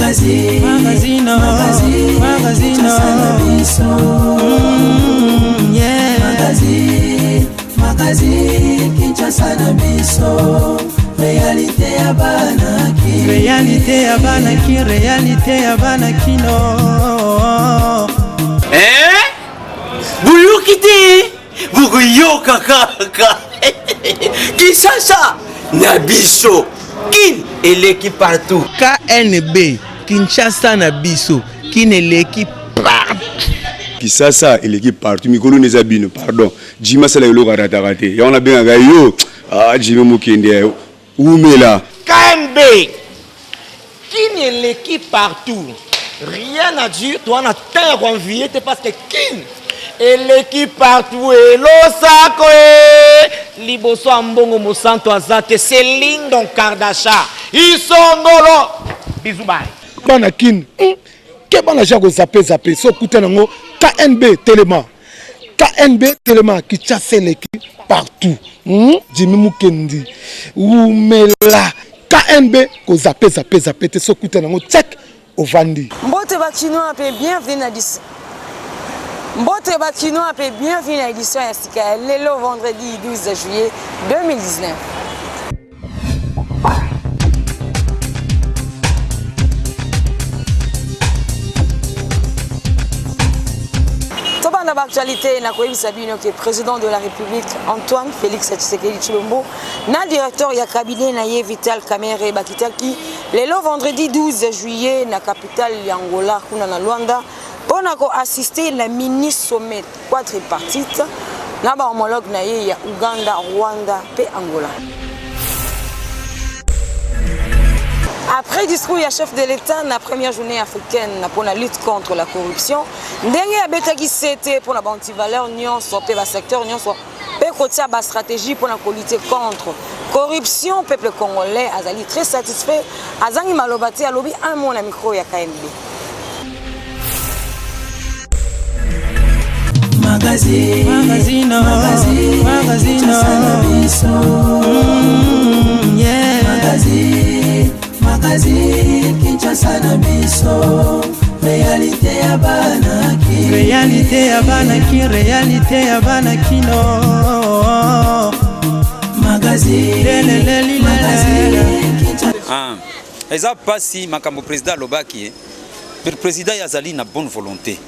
Magazine, magazine, magazine, magazine, yeah. Magazine, magazine, Kinshasa na biso. Réalité ya bana ki. Réalité ya bana ki, réalité ya bana kino. Eh? Boyoki te? Bokoyoka kaka. Kinshasa na biso. Kin eleki partout. KNB Kinshasa na biso. Kin eleki partout. Kisasa eleki partout mikolo neza bino pardon Jimmy asala eloko arataka te yango nabengaka yo ah Jimmy Mukende wumela. KNB Kin eleki partout rien à dire toza na temps ya ko envier te parce que Kin eleki partout elosako e liboso ya mbongo mosantu aza te c'est Lindon Kardasha isongolo bisous bye. Bana kin hum keba na ja ko zappe zappe soki okuta nango KNB telema KNB telema Kinshasa eleki partout hum Jimmy Mukendi wumela KNB ko zappe zappe zappe te soki okuta nango check ovandi. Mbote ba kinois pe bienvenue na Mbote ba kinois pe bienvenue na edition ya sika ya lelo vendredi 12 juillet 2019. Tobanda ba actualité na koyebisa bino que président de la République Antoine Félix Tshisekedi Tshilombo na directeur ya cabinet na ye Vital Kamerhe bakitaki lelo vendredi 12 juillet na capitale ya Angola kuna na Luanda mpo na ko assister na mini sommet quadripartite na ba homologue na ye ya Ouganda, Rwanda mpe Angola. Après discours ya chef de l'État na première journée africaine mpo na lutte contre la corruption, ndenge abetaki sete mpo na ba antivaleurs nyonso mpe ba secteurs nyonso mpe kotia ba stratégie mpo na ko lutter contre corruption, peuple congolais azali très satisfait, azangi maloba te, alobi un mot na micro ya KNB. Magazine, magazine, magazine, magazine, yeah. Magazine, magazine, Kinshasa na biso. Réalité ya bana ki. Réalité ya bana ki, réalité ya bana kino. Magazine, magazine, Kinshasa. Ah, eza pasi makambo président alobaki eh. Président ye azali na bonne volonté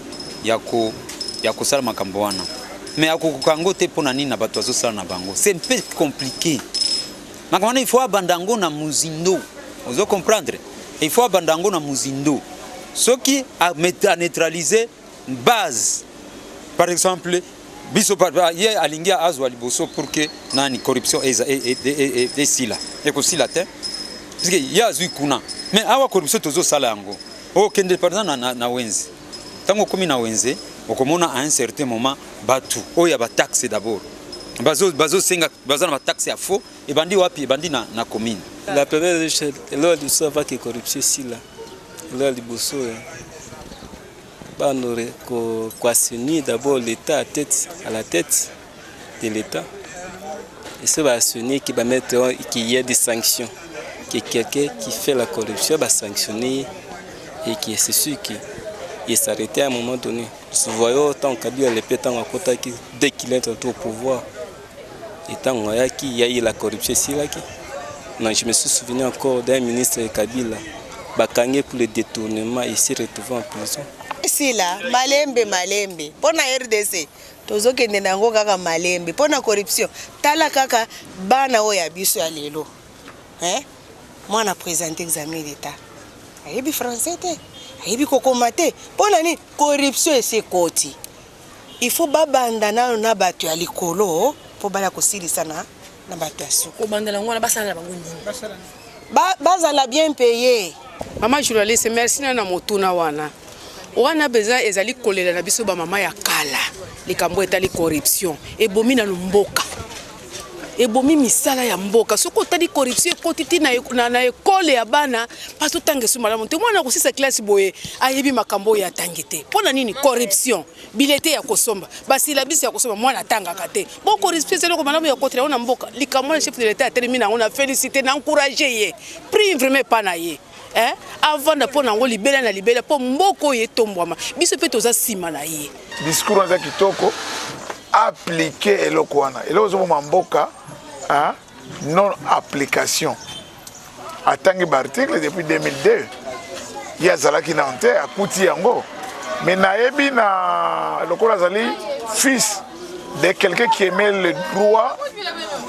ya ko ya kosala makambo wana mais akokoka yango te mpo na nini na bato azosala na bango c'est un peu compliqué makambo wana il faut abanda yango na mozindo ozo comprendre il faut abanda yango na mozindo soki a neutraliser base par exemple biso ye alingi azwa liboso pour que nani corruption esila ekosila te puisque ye azwi kuna mais awa corruption tozosala yango okende par exemple na, na, na wenze ntango okomi na wenze okomona à un certain moment bato oyo ya bataxe d'abord bazosenga baza na bataxe ya faux ebandi wapi ebandi na, na commune. La première eloko ya liboso avant que corruption esila eloko ya liboso ba ko assainir d'abord l'État à tête à la tête de l'État et ce ba assainir qui va mettre qu'il y ait des sanctions que quelqu'un qui fait la corruption va sanctionner et qui c'est sûr que il s'arrêtait à un moment donné. Nous voyons tant Kabila le tant akotaki dès qu'il est entré au pouvoir et tant ayaki il y a eu la corruption esilaki. Non, je me suis souvenu encore d'un ministre de Kabila bakangi pour le détournement et s'est retrouvé en prison. Esila malembe malembe mpo na RDC tozokende na yango kaka malembe mpo na corruption tala kaka bana oyo ya biso ya lelo eh? Mwana presente examen d'etat ayebi français te ayebi kokoma te mpo na nini corruption esi ekoti il faut babanda nano na bato ya likolo mpo baya kosilisa na na bato ya suka kobanda nango wana basala na bango nini bazala bien paye. Mama journaliste, merci na na motuna wana. Wana beza ezali kolela na biso ba mama ya kala. Likambo etali corruption ebomi na mboka. Ebomi misala ya mboka. Soki otali corruption ekoti ti na, na, na ekole ya bana, parce otanga esu malamu te. Mwana akosisa classe boye ayebi makambo oyo atangi te. Mpo na nini corruption? Bilete ya kosomba, ba syllabus ya kosomba, mwana atangaka te. Bo corruption ezali eloko malamu ya kotela yango na mboka. Likambo wana chef de l'Etat atelemi na yango na felicite na encourager ye. Prix vraiment epa na ye. Eh? Avanda mpo na yango libela na libela mpo mboka oyo etombwama. Biso mpe toza nsima na ye. Discours wana eza kitoko, appliquer eloko wana. Eloko ezoboma mboka hein? Non application. Atangi ba article depuis 2002 ye azalaki na te akuti yango mais nayebi na lokola azali fils de quelqu'un qui aimait le droit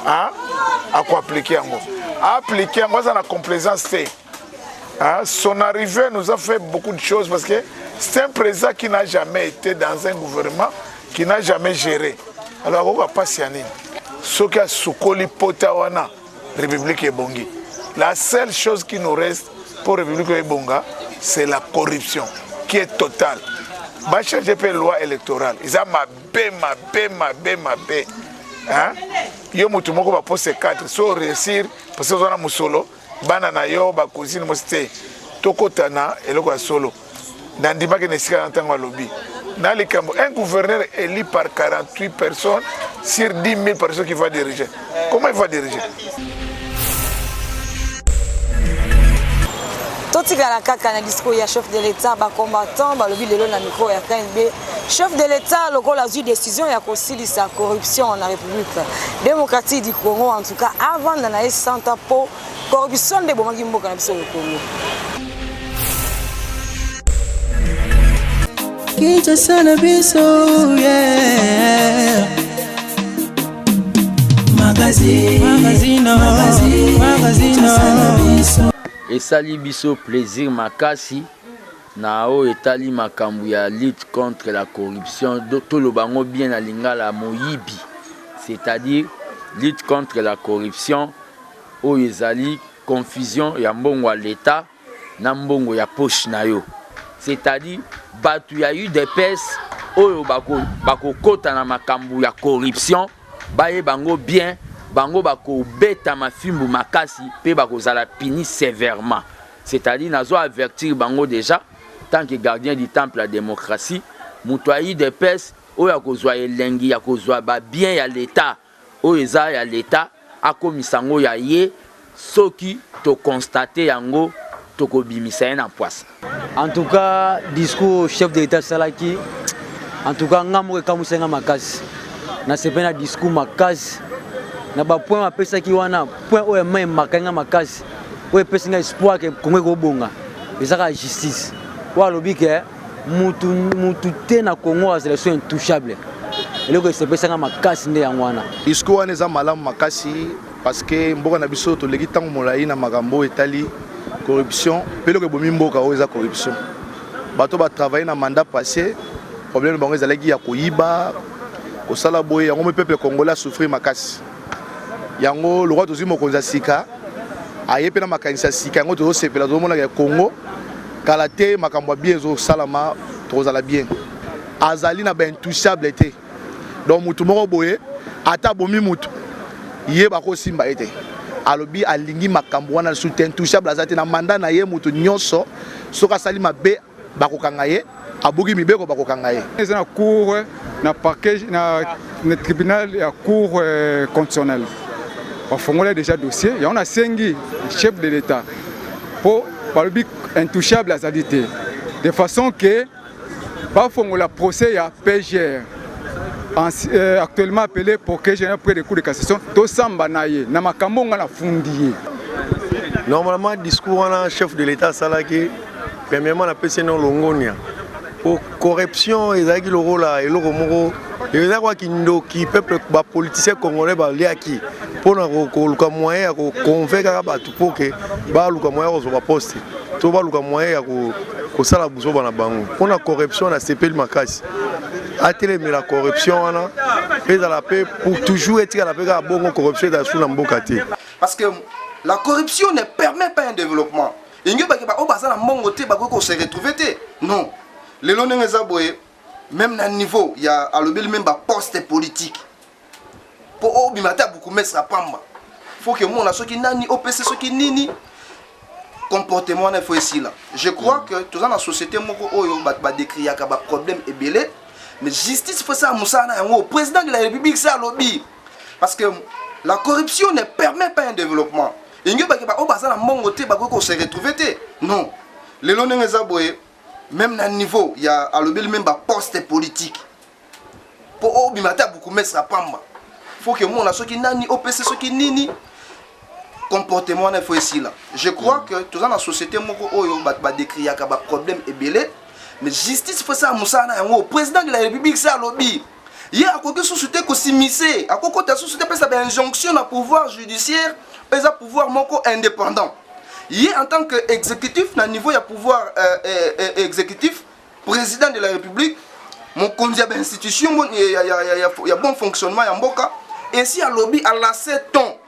hein, akoaplike yango aplike yango aza na complaisance te hein, son arrivée nous a fait beaucoup de choses parce que c'est un président qui n'a jamais été dans un gouvernement qui n'a jamais géré alors akoka mpasi ya nini soki asukoli pota wana république ebongi la seule chose qui nous reste pour république oyo ebonga c'est la corruption qui est totale bachange mpe loi électorale eza mabe mabe mabe mabe hein? yo motu moko baposte 4 so réussir parce que oza na mosolo bana na yo bacousine mosi te tokota na eloko ya solo nandimaki na esika na ntango alobi na likambo un gouverneur élu par 48 personnes sur 10 000 personnes qui va diriger comment il va diriger totikala kaka na discours ya chef de l'état bacombattant balobi lelo na micro ya knb chef de l'état lokola azwi décision ya kosilisa corruption na république démocratique du congo en tout cas avanda na ye santa mpo corruption nde ebomaki mboka na biso ya congo Kinshasa na biso yeah. Magazine, magazine, magazine, magazine. Esali biso plaisir makasi na oyo etali makambo ya lutte contre la corruption toloba yango bien na lingala moyibi c'est-à-dire lutte contre la corruption oyo ezali confusion ya mbongo ya l'etat na mbongo ya poche na yo c'est-à-dire bato ya udps oyo bakokota bako na makambo ya corruption bayeba yango bien bango bakobeta mafimbu makasi mpe bakozala puni sévèrement c'est-à-dire nazo avertir bango déjà tant que gardien du temple ya démocratie moto ya udps oyo akozwa elengi ya kozwa babien ya l'etat Oyo eza ya l'etat akomisa yango ya ye soki to constater yango toko bimisa ye na pwasa. En tout cas discours chef de l'etat asalaki en tout cas nga moko ekamwisaki nga makasi nasepeli na discours makasi na ba point apesaki wana point oyo ema emakaki nga makasi oyo epesi nga espoir ke Congo ekobonga eza kaka justice oyo alobi ke mutu mutu te na Congo azala so intouchable eloko esepesa nga makasi nde yango wana discours wana eza malamu makasi parce que mboka na biso toleki ntango molai na makambo oyo etali corruption mpe eloko ebomi mboka oyo eza corruption bato batravaille na mandat passé problème na bango ezalaki ya koyiba kosala boye yango peuple congolais asouffrir makasi yango lokola tozwi mokonzi ya sika aye mpe na makanisi ya sika yango tozosepela tozomonaka ya congo kala te makambo ya bien ezosalama tokozala bien azali na baintouchable te donc motu moko boye ata abomi motu ye bakosimba ye te alobi alingi makambo wana lisusu te intouchable aza te na manda na ye moto nyonso soki asali mabe bakokanga ye abuki mibeko bakokanga ye eza na cour na parquet na, na tribunal ya cour euh, constitutionnelle bafongola déjà dossier yango nasengi chef de l'état mpo balobi intouchable azali te de façon que bafongola procès ya pgr euh, actuellement appelé procureur général près de cour de cassation tosamba na ye na makambo nga nafundi ye normalement discours wana chef de l'état asalaki Premièrement napesi ye longonia po corruption ezalaki lokola eloko moko eza kwa kindoki peuple ba politiciens congolais baliaki mpona koluka moyen ya koconvaincre kaka bato mpo ke baluka moyen ya kozwa baposte to baluka moyen ya kosala buzoba na bango mpona corruption nasepeli makasi atelemela corruption wana mpe ezala mpe pour toujours etikala mpe kaka bongo corruption ezala su na mboka te parce que la corruption ne permet pas un développement Elingi bake ba oyo baza na mbongo te bakoki ko se retrouver te. Non. Lelo ndenge eza boye même na niveau ya alobeli même ba poste politique. Po obima ata bourgmestre ya pamba. Faut que mona soki nani opesi soki nini comportement wana il faut esila. Je crois que toza na société moko oyo bato ba décriaka ba problème ebele mais justice faut ça mosala na yango. Président de la République ça alobi parce que la corruption ne permet pas un développement. Elingi olobake baoyo baza na mbongo te bakoki ko se retrouver te? Non. Lelo ndenge eza boye, meme na niveau ya alobeli meme ba poste politique, mpo obima ata bourgmestre ya pamba, faut que omona soki nani opesi soki nini. Comportement wana il faut esila. Je crois que toza na société moko oyo bato badécriaka baproblème ebele, mais justice faut esala mosala na yango. Président de la République se alobi ye akoki susu te kosimise, akokota susu te apesa bainjonction na pouvoir judiciaire oyo eza pouvoir moko indépendant. Ye en tant que exécutif, na niveau ya pouvoir exécutif, président de la République, mokonzi ya bainstitution ya bon fonctionnement ya mboka, esi alobi alase ton.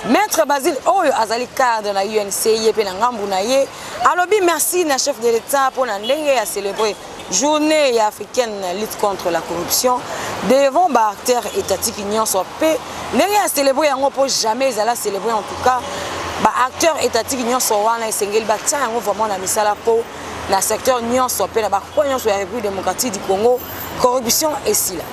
Maître Basile oyo azali cadre na UNC, ye mpe na ngambu na ye alobi merci na chef de l'État mpo na ndenge ya célébrer journée ya africaine lutte contre la corruption devant ba acteurs étatiques nyonso, mpe ndenge ya célébrer yango mpo jamais ezala célébrer. En tout cas, ba acteurs étatiques nyonso wana esengeli batia yango vraiment na misala, mpo na secteur nyonso mpe na bacoin nyonso ya République démocratique du Congo corruption esila.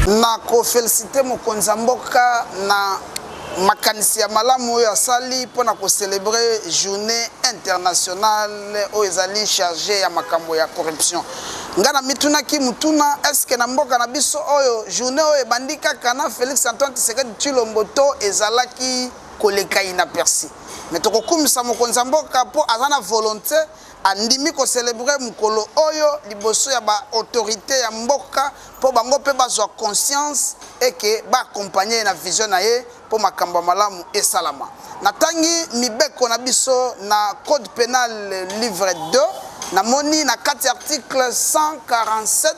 Na koféliciter mokonzi ya mboka na makanisi ya malamu oyo asali mpona kocélébrer journée internationale oyo ezali charge ya makambo ya corruption. Ngai na mitunaki mutuna: est-ce na mboka na biso oyo journée oyo ebandi kaka na Félix Antoine Tshisekedi Tshilombo to ezalaki koleka inaperçu? Mais tokokumisa mokonzi ya mboka mpo aza na volonté, andimi kocélébrer mokolo oyo liboso ya baautorité ya mboka, mpo bango mpe bazwa conscience eke baaccompagner ye na vision na ye mpo makambo ya malamu esalama. Natangi mibeko na biso na code pénal livre 2, namoni na kati article 147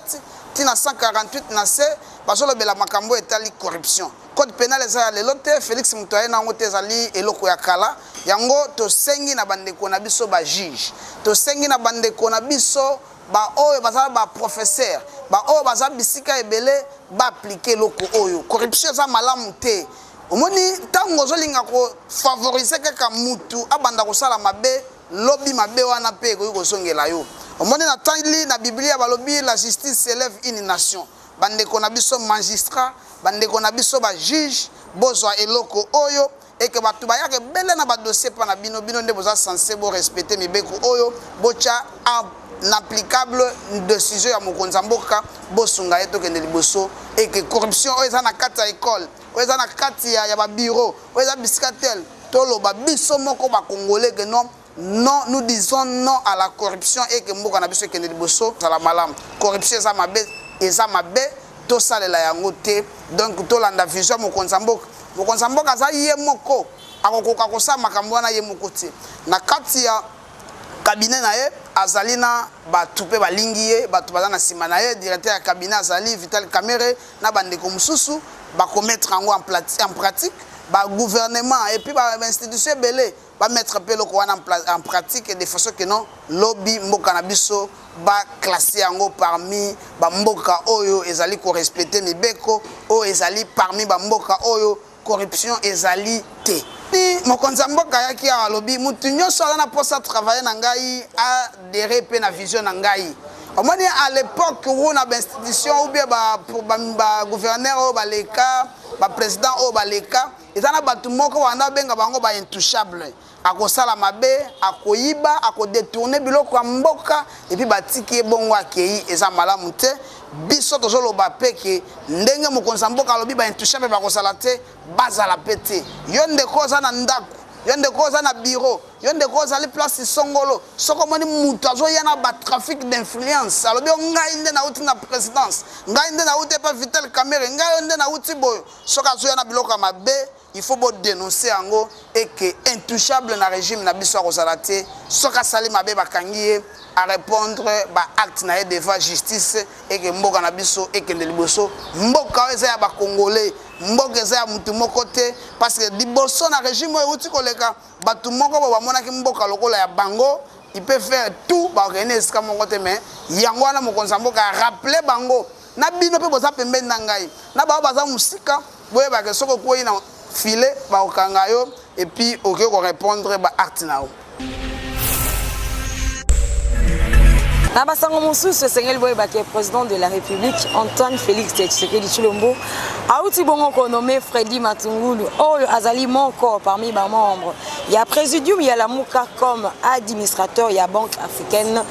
ntina 148 na se bazolobela makambo etali corruption. Code pénal eza ya lelo te, Félix moto aye na yango te, ezali eloko ya kala. Yango tosengi na bandeko na biso bajuge, tosengi na bandeko na biso baoyo baza baprofesseur, baoyo baza bisika ebele, baappliquer eloko oyo. Corruption eza malamu te. Omoni, ntango ozolinga kofavoriser kaka mutu abanda kosala mabe, lobi mabe wana mpe ekoki kozongela yo. Omoni, natali na Biblia, balobi: "La justice élève une nation." Bandeko na biso magistrat, bandeko na biso bajuge, bozwa eloko oyo eke bato bayaka ebele na badossier mpa na bino. Bino nde boza censé borespecter mibeko oyo, botya en applicable décision ya mokonzi ya mboka, bosunga ye tokende liboso eke corruption oyo eza na kati ya ekole, oyo eza na kati ya babureau, oyo eza bisika tel, toloba biso moko bacongolais ke non, non, nous disons non à la corruption et que mboka na biso ekende liboso, ezala malamu. Corruption eza mabe, eza mabe, tosalela yango te. Donc tolanda vision ya mokonzi ya mboka. Mokonzi ya mboka aza ye moko, akokoka kosala makambo wana ye moko te. Na kati ya cabinet na ye azali na bato mpe balingi ye, bato baza na nsima na ye. Directeur ya cabinet azali Vital Kamerhe na bandeko mosusu, bakomettre yango en pratique. Bagouvernement et puis bainstitution ebele bamettre mpe eloko wana en pratique de façon que non, lobi mboka na biso baclasser yango parmi bamboka oyo ezali korespecter mibeko, oyo ezali parmi bamboka oyo corruption ezali te. Ni mokonzi ya mboka ayaki awa, alobi mutu nyonso aza na mposa travaille na ngai, adhérer mpe na vision na ngai. Omoni, à l'époque où na bainstitution ou bien bagouverneur oyo baleka, baprésident oyo baleka, eza na bato moko banda babenga bango baintouchable. Akosala mabe, akoyiba, akodétourner biloko ya mboka, et puis batiki ye bongo, akei. Eza malamu te. Biso tozoloba mpe ke ndenge mokonzi ya mboka alobi baintouchable bakosala te, bazala mpe te. Yo ndeko oza na ndako, yo ndeko oza na bureau, yo ndeko ozali place songolo, soki omoni moto azoya na batrafic d'influence, alobi o ngai nde nauti na présidence, ngai nde nauti epa Vital Kamerhe, ngai oyo nde nauti boyo, soki azoya na biloko ya mabe, il faut bodénoncer yango eke intouchable na régime na biso akozala te. Soki asali mabe, bakangi ye, arépondre baacte na ye devant justice eke mboka na biso ekende liboso. Mboka oyo eza ya bacongolais, mboka eza ya mutu moko te, parce que liboso na régime oyo euti koleka, bato moko bo bamonaki mboka lokola ya bango, il peut faire tout, bakokende esika moko te. Mais yango wana mokonzi ya mboka arappeler bango na bino mpe boza pembeni na ngai, na bao baza mosika, boyebake soki okwei na filet, bakokanga yo et puis okoki korépondre baacte na yo. Na basango mosusu esengeli boyeba ke président de la République Antoine Félix Tshisekedi Tshilombo auti bongo konome Freddy Matungulu oyo azali moko parmi ba membres ya présidium ya Lamuka comme administrateur ya Banque africaine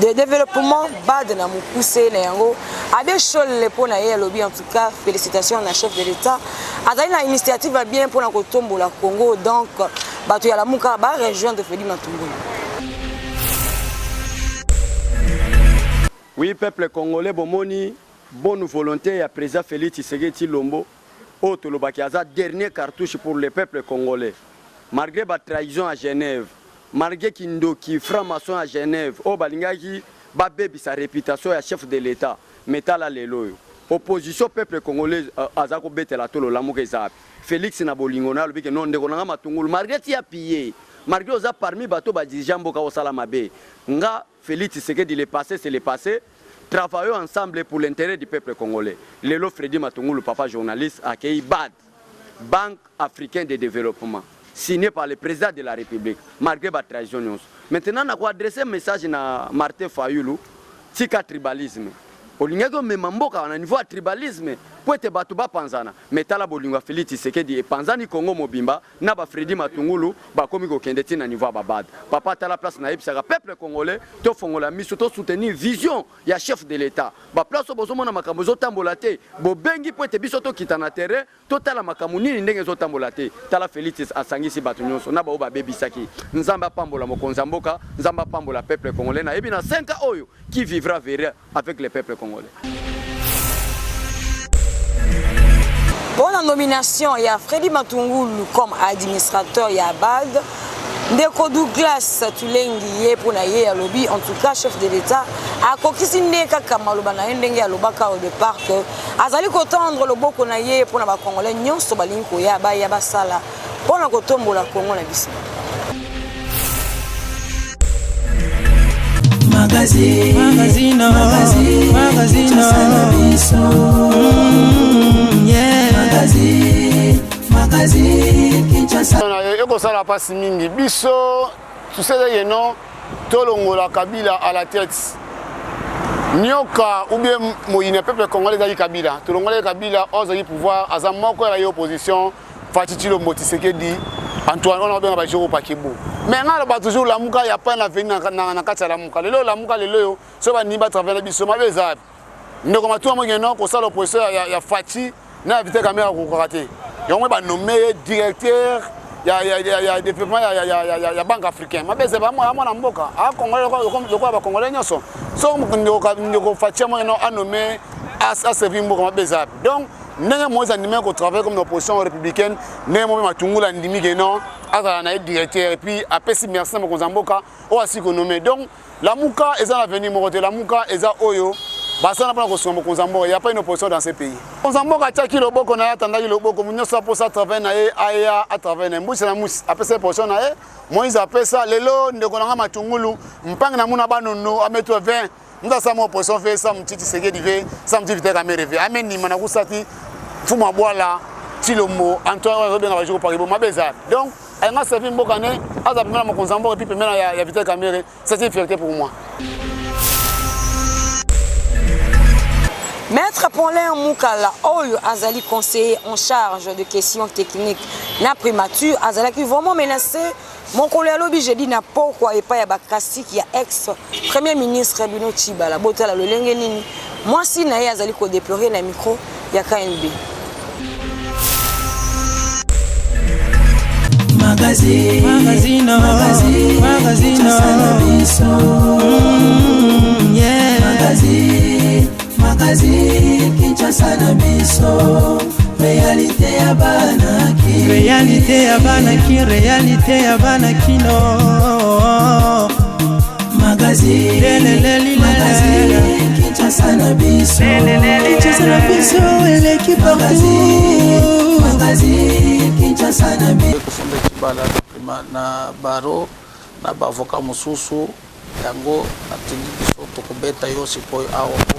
de développement BAD na mokuse na yango. Abe Shole mpo na ye alobi en tout cas félicitations na chef de l'État azali na initiative ya bien mpo na kotombola Congo donc bato ya Lamuka ba rejoindre Freddy Matungulu. Oui, peuple congolais, bomoni, bonne volonté ya président Félix Tshisekedi Tshilombo, oyo tolobaki aza dernier cartouche pour le peuple congolais. Malgré ba trahison à Genève, malgré kindoki franc-maçon à Genève, oyo balingaki babebisa réputation ya chef de l'État, mais tala lelo oyo. Opposition peuple congolais euh, aza kobetela tolo lamuka eza wapi? Félix na bolingo na alobi ke non ndeko na nga Matungulu malgré ti ya pillé, malgré oza parmi bato ba dirigeant mboka osala mabe, nga Félix Tshisekedi, le passé c'est le passé. Travaillons ensemble pour l'intérêt du peuple congolais. Lelo Freddy Matungulu, papa journaliste, accueilli BAD, Banque africaine de développement, signé par le président de la République, malgré la trahison. Maintenant, on a adressé un message à Martin Fayulu, tika tribalisme. Olingaki omema mboka na niveau ya tribalisme po ete bato bapanzana, mais tala bolingo ya Félix Tshisekedi epanzani Congo mobimba na ba Freddy Matungulu bakomi kokende ti na niveau ya babad. Papa tala place nayebisaka peuple congolais tofongola miso to soutenir vision ya chef de l'État. Ba place oyo bozomona makambo ezotambola te, bobengi po ete biso tokita na terrain totala makambo nini ndenge ezotambola te. Tala Félix asangisi bato nyonso na baoyo babebisaki. Nzambe apambola mokonzi ya mboka, Nzambe apambola peuple congolais. Nayebi na 5 ans oyo qui vivra verra avec le peuple congolais. Pour la nomination ya Freddy Matungulu comme administrateur ya BAD, ndeko Douglas Tulengi ye mpo na ye alobi en tout cas chef de l'État akokisi nde kaka maloba na ye ndenge alobaka au départ que azali kotendre loboko na ye mpo na ba Congolais nyonso balingi koya baya basala mpo na kotombola Congo na biso. Magazine, magazine, magazine, magazine, yeah. Magazine, magazine, Kinshasa. Ekosala mpasi mingi biso tusele yeno tolongola Kabila à la tête nioka ou bien moyini ya peuple congolais ezalaki Kabila tolongolaki Kabila oyo azalaki pouvoir aza moko ya ye opposition Fatshi Tshilombo Tshisekedi Antoine wana babenga ba Jero Pakebo mais ngai aloba toujours lamuka ya pas na veni na, na, na kati ya lamuka lelo lamuka lelo oyo soki bandimi batravaille na biso mabe eza wapi ndeko matuwa moke no kosala opposition ya, ya, ya Fatshi na ya Vital Kamerhe akokaka te yango banome ye directeur ya, ya, ya, ya développement ya, ya, ya, ya, ya banque africaine mabe eza mwana mboka akongolais lokola bakongolais nyonso so ndeko Fatshi moke no anome aservi mboka mabe eza wapi donc ndenge Moïse andimaki ko travailler comme na opposition républicaine ndenge moko mpe Matungulu andimi ke non azala na ye directeur et puis apesi merci na mokonzi ya mboka oyo asili konome donc lamuka eza na avenir moko te lamuka eza oyo basala mpona kosunga mokonzi ya mboka ya pas une opposition dans ce pays mokonzi ya mboka atiaki loboko na ye atandaki loboko nyonso aposa travail na ye aya atravaille na ye mbusi na musi apesa ye portion na ye Moïse apesa lelo ndeko na nga Matungulu mpangi na muna banono ametwa 20 Mutu asala mwa opposition ve sa muti Tshisekedi ve sa muti Vital Kamerhe ve amenima na kusaki mfumu abwala Tshilombo Antoine oyo azobenga ba Joko Pakebo mabe eza donc alinga servir mboka ne aza pembeni na mokonzi ya mboka epuis pembeni ya, ya Vital Kamerhe c'est une fierté pour moi. Maître Paulin Mukala oyo azali conseiller en charge de questions techniques na primature azalaki vraiment menacé Mokolo ya lobi jeudi na pokwa epai ya ba kasiki ya ex premier ministre Bruno Tshibala. Botala lolenge nini mwasi na ye azali ko deplorer na micro ya KNB. Magazine, magazine, magazine, magazine, yeah. Magazine, magazine, Kinshasa na biso. Réalité ya bana ki. Réalité ya bana ki, réalité ya bana kino. Magazine, magazine, Kinshasa na biso. Kinshasa na biso eleki partout. Magazine, Kinshasa na biso. Kofunda Tshibala na baro na ba avocat mosusu yango atindi biso tokobeta yo sikoyo awa po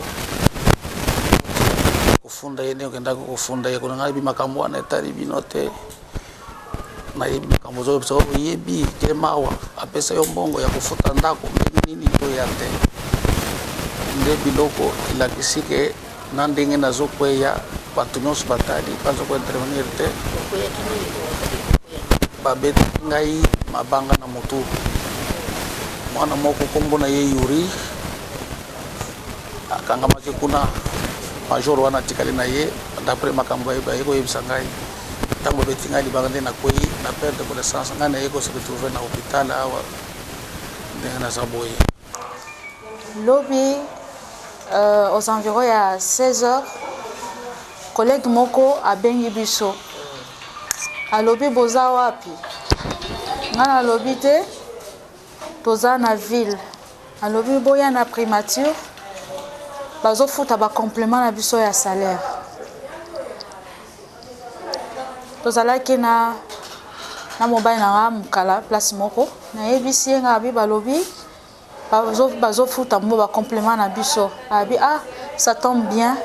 kofunda ye ndenge okendaki kofunda ye kuna. Ngai nayebi makambo wana etali bino te, nayebi makambo ozoyebisa oyo oyebi te. Mawa apesa yo mbongo ya kofuta ndako ndenge nini oya te. Nde biloko elakisi ke na ndenge nazokweya bato nyonso batali baza kointervenir te. Babetaki ngai mabanga na motu. Mwana moko nkombo na ye Yuri akangamaki kuna, major wana atikali na ye d'après makambo baye koyebisa ngai. Ntango babeti ngai libanga nde nakwei na perte de connaissance, ngai naye ko se retrouver na hôpital awa ndenge naza boye. Lobi euh, aux environs ya 16 heures collègue moko abengi biso alobi boza wapi ngai nalobi te toza na ville alobi boya na primature bazofuta bacomplément na biso ya salaire tozalaki na na mobali na nga mokala place moko nayebisi ye nga abi balobi bazofuta mbo bacomplément na biso abi ah ça tombe bien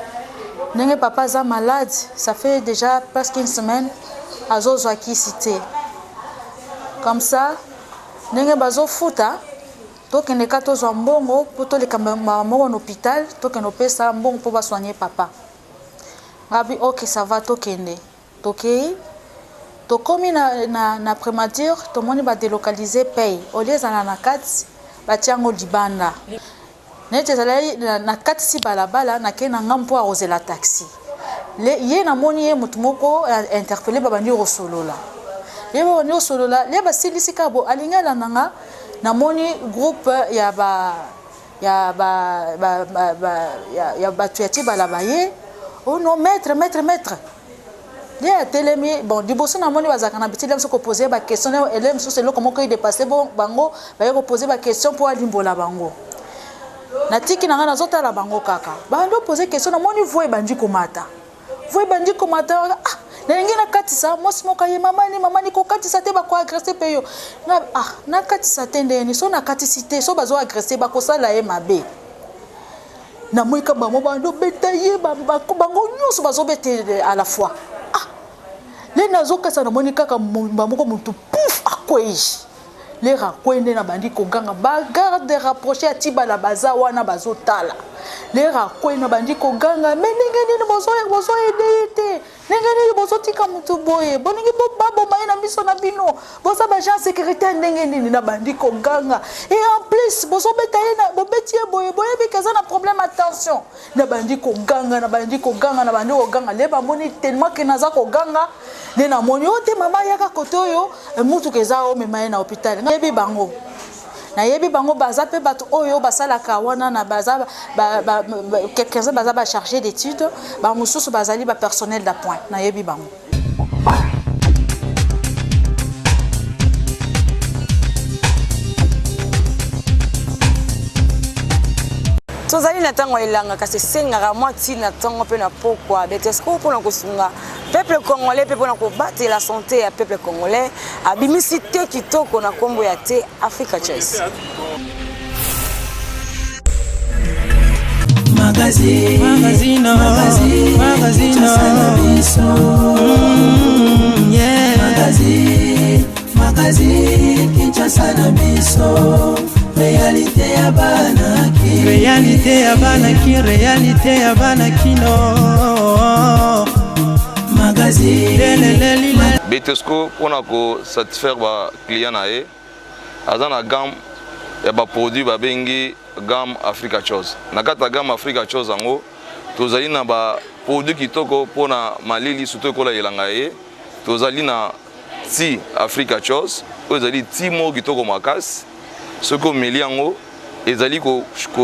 ndenge papa aza malade ça fait déjà presque une semaine azozwa kisi te comme ça ndenge bazofuta tokende ka tozwa mbongo mpo toleka mbala moko na hôpital tokende opesa mbongo mpo basoigne papa Ngabi ok ça va tokende. Tokeyi tokomi na, na, na primature tomoni ba delocaliser paye au lieu ezala na kati batia yango libanda neti ezalaki na, na katisi balabala nakei na ngambo mpo akozela taxi le, ye namoni ye motu moko interpele babandi kosolola ye babandi kosolola le basilisi kaka bo alingi alanda nga namoni groupe ya ba ya ba, ba, ba, ba ya, ya bato ya tibala baye oh non maître maître maître ye atelemi bon liboso namoni bazalaka na bitili mosusu kopose baquestion ele mosusu eloko moko edepasse bango baye kopose baquestion mpo alimbola bango natiki na ngai nazotala bango kaka bandi opose question namoni voi ebandi komata voi ebandi komata ah nalingi nakatisa mwasi moko aye mamani mamani kokatisa te bakoagrese mpe yo na, ah nakatisa te ndeni so nakatisi te so bazoagrese bakosala ye mabe namoni ka bango bandobeta ye bango nyonso bazobeta à la fois ah le nazokasa namoni kaka bamoko motu pouf akwei lere akwei nde nabandi koganga bagarde rapproche ya tibala baza wana bazotala lere akwei nabandi koganga me ndenge nini bozoyede ye te ndenge nini bozotika motu boye bolingi baboma ye na miso na bino boza baagent sécurité ya ndenge nini nabandi koganga e en plus bozobeta ye bobeti ye boye boyebi ke eza na problème attention nabandi koganga nabandi koganga nabandi koganga nde bamoni tellement ke naza koganga nde namoni o te mama yaka kote oyo eh, motuka eza omema ye na hôpital nayebi bango nayebi bango baza mpe bato oyo basalaka wana na baza quelques-uns baza bachargé d'étude bamosusu bazali bapersonnel d'appoint nayebi bango tozali na ntango ya elanga kasi esengaka mwa ntina ntongo mpe na pokwa betesco mpo na kosunga peuple congolais mpe mpo na kobatela sante ya peuple congolais abimisi te kitoko na nkombo ya te africa choice Magazine, magazine, magazine, magazine, mm, yeah. Magazine, magazine, Kinshasa na biso. Réalité ya bana ki. Réalité ya bana ki, réalité ya bana kino. Magazine. Betesco mpona ko satisfaire ba client na ye aza na gamme ya ba produits babengi gamme Africa Chose. Na kati ya gamme Africa Chose yango tozali na ba produits kitoko mpona malili surtout ekola elanga ye. Tozali na ti Africa Chose oyo ezali ti moko kitoko makasi, soki omeli yango ezali ko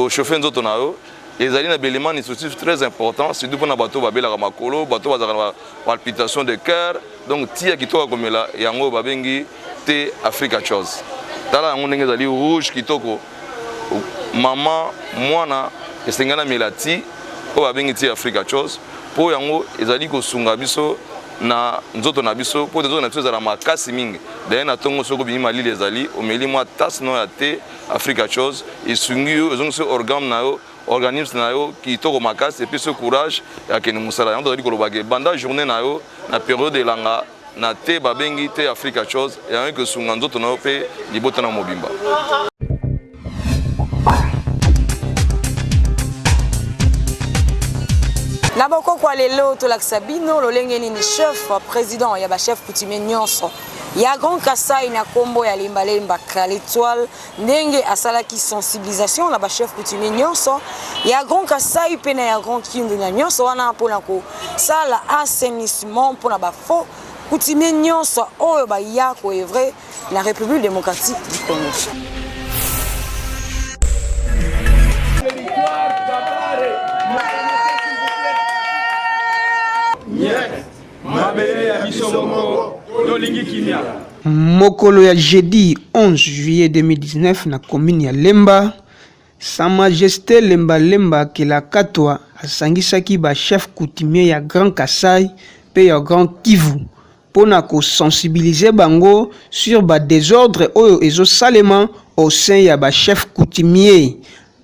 chauffer nzoto na yo ezali na baélément nutritif très important surtout mpona bato babelaka makolo bato bazalaka na palpitation de cœur donc ti ya kitoko ya komela yango babengi te Africa Chose tala yango ndenge ezali rouge kitoko mama mwana esengeli amela ti oyo babengi ti Africa Chose mpo yango ezali kosunga biso na nzoto na biso mpo nzoto na biso ezala makasi mingi daye na ntongo soki obimi malili ezali omeli mwa tasse no ya te Africa Chose esungi yo ezongisi organe na yo organisme na yo kitoko makasi epesi yo courage ya kende mosala yango tozali koloba ke banda journée na yo na periode elanga na te babengi te Africa Chose yango ekosunga nzoto na yo mpe libota na mobimba. Na bokoko ya lelo tolakisa bino lolenge nini chef président ya ba chef coutumier nyonso ya Grand Kasai na kombo ya Lemba Lemba L'étoile ndenge asalaki sensibilisation na ba chef coutumier nyonso ya Grand Kasai mpe na ya Grand Kindu na nyonso wana mpona kosala assainissement mpona ba faux coutumier nyonso oyo baya ko evre na République démocratique du Congo. Mabele ya biso moko, tolingi kimia. Mokolo ya jeudi 11 juillet 2019 na commune ya Lemba, Sa Majeste Lemba Lemba Kelakatwa asangisaki ba chefs coutumiers ya Grand Kasaï mpe ya Grand Kivu mpo na ko sensibiliser bango sur ba desordres oyo ezosalema au sein ya ba chefs coutumiers.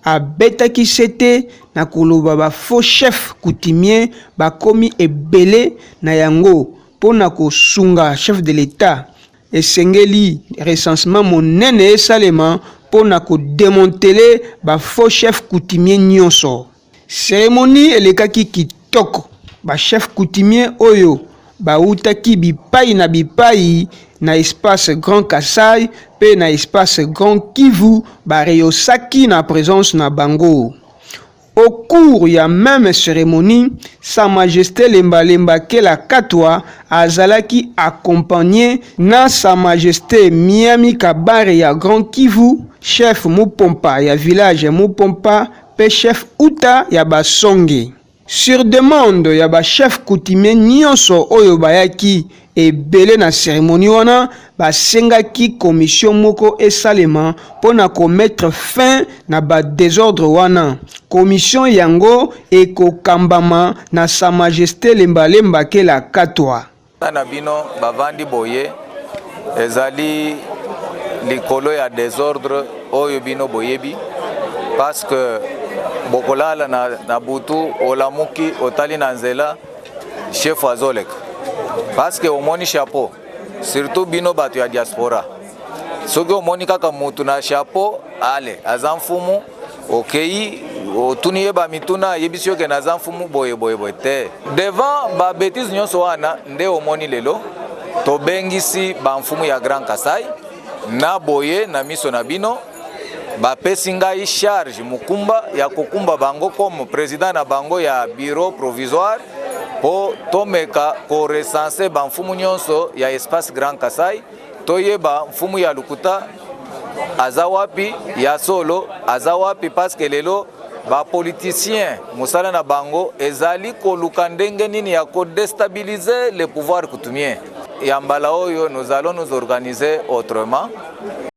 Abetaki sete na koloba ba faux chefs coutumiers bakomi ebele na yango mpo na kosunga chef de l'Etat esengeli recensement monene esalema mpo na ko demanteler ba faux chefs coutumiers nyonso. Ceremonie elekaki kitoko. Ba chefs coutumiers oyo bawutaki bipayi na bipayi na espace Grand Kasaï mpe na espace Grand Kivu ba rehaussaki na presence na bango. Au cours ya meme ceremonie, Sa Majeste Lemba Lemba Kela Katwa azalaki accompagner na Sa Majeste Miami Kabare ya Grand Kivu, chef Mupompa ya village Mupompa pe chef Uta ya Basonge. Sur demande ya ba chefs coutumiers nionso oyo bayaki ebele na ceremonie wana, basengaki commission moko esalema mpo na ko mettre fin na ba desordres wana. Commission yango ekokambama na Sa Majeste Lemba Lemba Kela Katwa. Na bino bavandi boye ezali likolo ya desordre oyo bino boyebi parce que bokolala na, na butu olamuki otali na nzela chef azoleka parce que omoni chapeau surtout bino bato ya diaspora soki omoni kaka mutu na chapeau ale aza mfumu okei otuni ye bamituna ayebisi yo ke naza mfumu boye boye boye te devant babetise nyonso wana nde omoni lelo tobengisi bamfumu ya grand kasai na boye na miso na bino bapesi ngai charge mokumba ya kokumba bango comme président na bango ya bureau provisoire mpo tomeka korecense bamfumu nyonso ya espace grand kasai toyeba mfumu ya lokuta aza wapi ya solo aza wapi paske lelo bapoliticien mosala na bango ezali koluka ndenge nini ya kodestabilize le pouvoir coutumier ya mbala oyo nous allons nous organiser autrement.